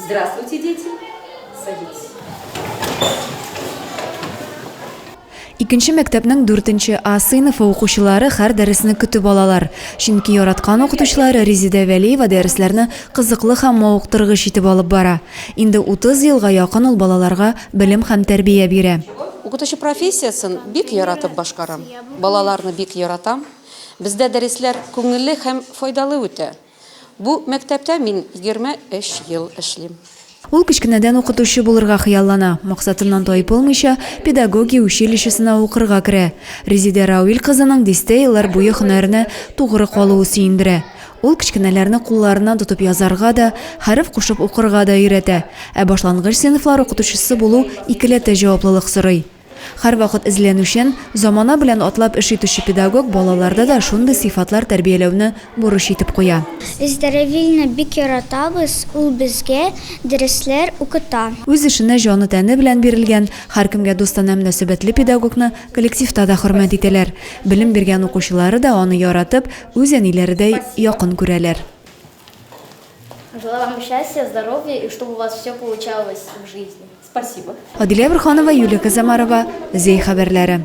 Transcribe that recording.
Здравствуйте, дети! Садитесь. Икенче мәктәпнең дүртенче А сыйныфы укучылары һәр дәресне көтеп алалар. Чөнки яраткан укытучылары Резидә Вәлиева дәресләрне кызыклы һәм мавыктыргыч итеп алып бара. Инде 30 елга якын ул балаларга белем һәм тәрбия бирә. Укытучы профессиясен бик яратып башкарам. Балаларны бик яратам. Бездә дәресләр күңелле һәм файдалы үтә. Бу мәктәптә мин 23 ел эшлим. Ул кечкенәдән укытучы булырга хыяллана. Максатыннан тайпылмыйча, педагогия училищесына укырга керә. Резидә Рауил кызының дистә еллар буе һөнәренә тугры калуы сөендерә. Ул кечкенәләрне кулларыннан тотып язарга да, хәреф кушып укырга да өйрәтә. Ә башлангыч сыйныфлар укытучысы булу икеләтә җаваплылык сорый. Һәрвакыт эзләнүчән, замана белән атлап эш итүче педагог балаларда да шундый сыйфатлар тәрбияләүне бурыч итеп куя. Здоровильны бик яратабыз, ул безгә дәресләр укыта. Үз эшенә җаны-тәне белән бирелгән, һәркемгә дустанә мөнәсәбәтле педагогны коллективта да хөрмәт итәләр. Белем биргән укучылары да аны яратып, үз әниләредәй якын күрәләр. Желаю вам счастья, здоровья и чтобы у вас все получалось в жизни. Спасибо. Адилә Борһанова, Юлия Казамарова, Зәй хәбәрләре.